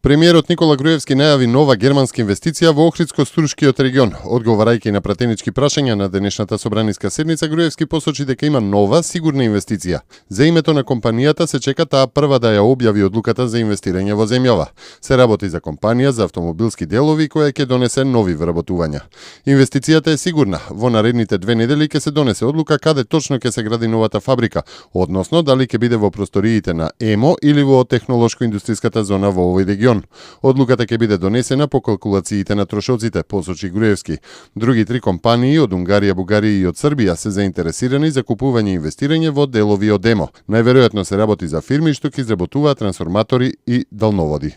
Премиерот Никола Груевски најави нова германска инвестиција во Охридско-Струшкиот регион. Одговарајќи на пратенички прашања на денешната собраниска седница, Груевски посочи дека има нова, сигурна инвестиција. За името на компанијата се чека таа прва да ја објави одлуката за инвестирање во земјава. Се работи за компанија за автомобилски делови која ќе донесе нови вработувања. Инвестицијата е сигурна. Во наредните 2 недели ќе се донесе одлука каде точно ќе се гради новата фабрика, односно дали ќе биде во просториите на ЕМО или во технолошко-индустријската зона во овој регион. Одлуката ќе биде донесена по калкулациите на трошоците, посочи Груевски. Други 3 компании од Унгарија, Бугарија и од Србија се заинтересирани за купување и инвестирање во делови од ЕМО. Најверојатно се работи за фирми што ќе изработуваат трансформатори и далноводи.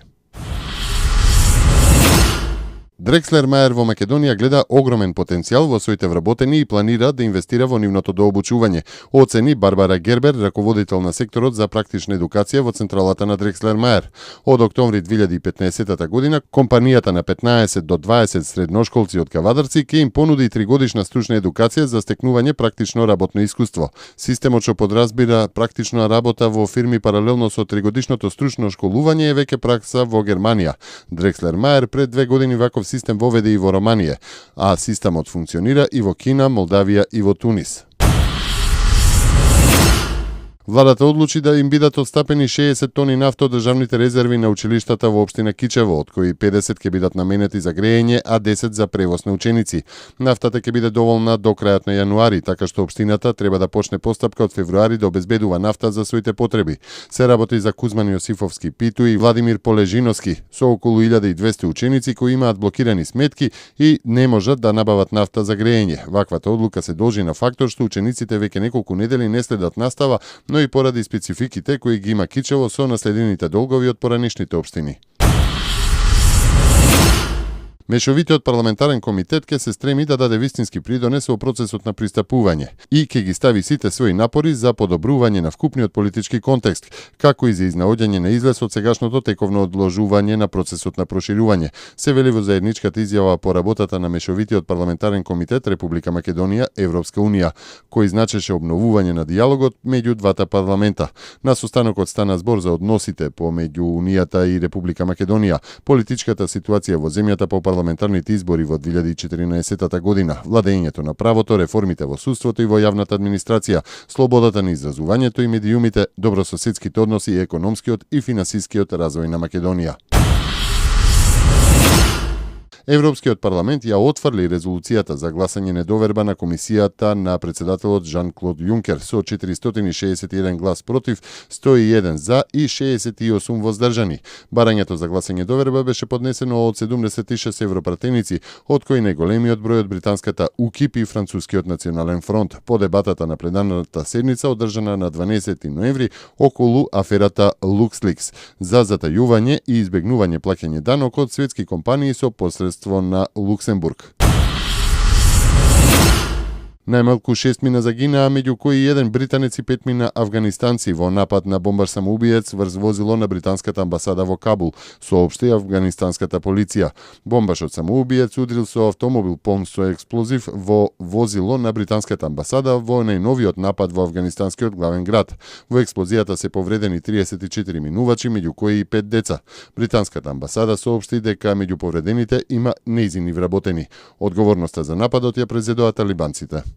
Дрекслер Мајер во Македонија гледа огромен потенцијал во своите вработени и планира да инвестира во нивното дообучување, оцени Барбара Гербер, раководител на секторот за практична едукација во централата на Дрекслер Мајер. Од октомври 2015 година, компанијата на 15 до 20 средношколци од Кавадарци ќе им понуди 3-годишна стручна едукација за стекнување практично работно искуство. Системот што подразбира практична работа во фирми паралелно со 3-годишното стручно школување е веќе пракса во Германија. Дрекслер Мајер пред 2 години ваков систем воведе и во Романија, а системот функционира и во Кина, Молдавија и во Тунис. Владата одлучи да им бидат отстапени 60 тони нафта од државните резерви на училиштата во општина Кичево, од кои 50 ќе бидат наменети за грејење, а 10 за превоз на ученици. Нафтата ќе биде доволна до крајот на јануари, така што општината треба да почне постапка од февруари да обезбедува нафта за своите потреби. Се работи за Кузман Јосифовски Питу и Владимир Полежиновски, со околу 1200 ученици кои имаат блокирани сметки и не можат да набават нафта за грејење. Ваквата одлука се должи на фактор што учениците веќе неколку недели не следат настава, но и поради спецификите кои ги има Кичево со наследените долгови од поранишните општини. Мешовитиот парламентарен комитет ќе се стреми да даде вистински придонес во процесот на пристапување и ќе ги стави сите своји напори за подобрување на вкупниот политички контекст, како и за изнаоѓање на излез од сегашното тековно одложување на процесот на проширување. Се вели во заедничката изјава по работата на Мешовитиот парламентарен комитет Република Македонија Европска унија, кој значеше обновување на дијалогот меѓу двата парламента. На состанокот стана збор за односите помеѓу Унијата и Република Македонија, политичката ситуација во земјата по парламентарните избори во 2014 година, владењето на правото, реформите во судството и во јавната администрација, слободата на изразувањето и медиумите, добрососедските односи и економскиот и финансискиот развој на Македонија. Европскиот парламент ја отфрли резолуцијата за гласање недоверба на комисијата на председателот Жан-Клод Јункер со 461 глас против, 101 за и 68 воздржани. Барањето за гласање доверба беше поднесено од 76 европратеници, од кои најголемиот број од британската УКИП и францускиот национален фронт, по дебатата на пленарната седница одржана на 12 ноември околу аферата LuxLeaks за затајување и избегнување плаќање данок од светски компании со посредство на Луксембург. Најмалку 6 мина загинаа, меѓу кои 1 британец и 5 мина афганистанци во напад на бомбар-самоубиец врз возило на британската амбасада во Кабул, соопшти афганистанската полиција. Бомбашот самоубиец удрил со автомобил полн со експлозив во возило на британската амбасада во најновиот напад во афганистанскиот главен град. Во експлозијата се повредени 34 минувачи, меѓу кои и 5 деца. Британската амбасада соопшти дека меѓу повредените има нејзини вработени. Одговорноста за нападот ја презедоа талибанците.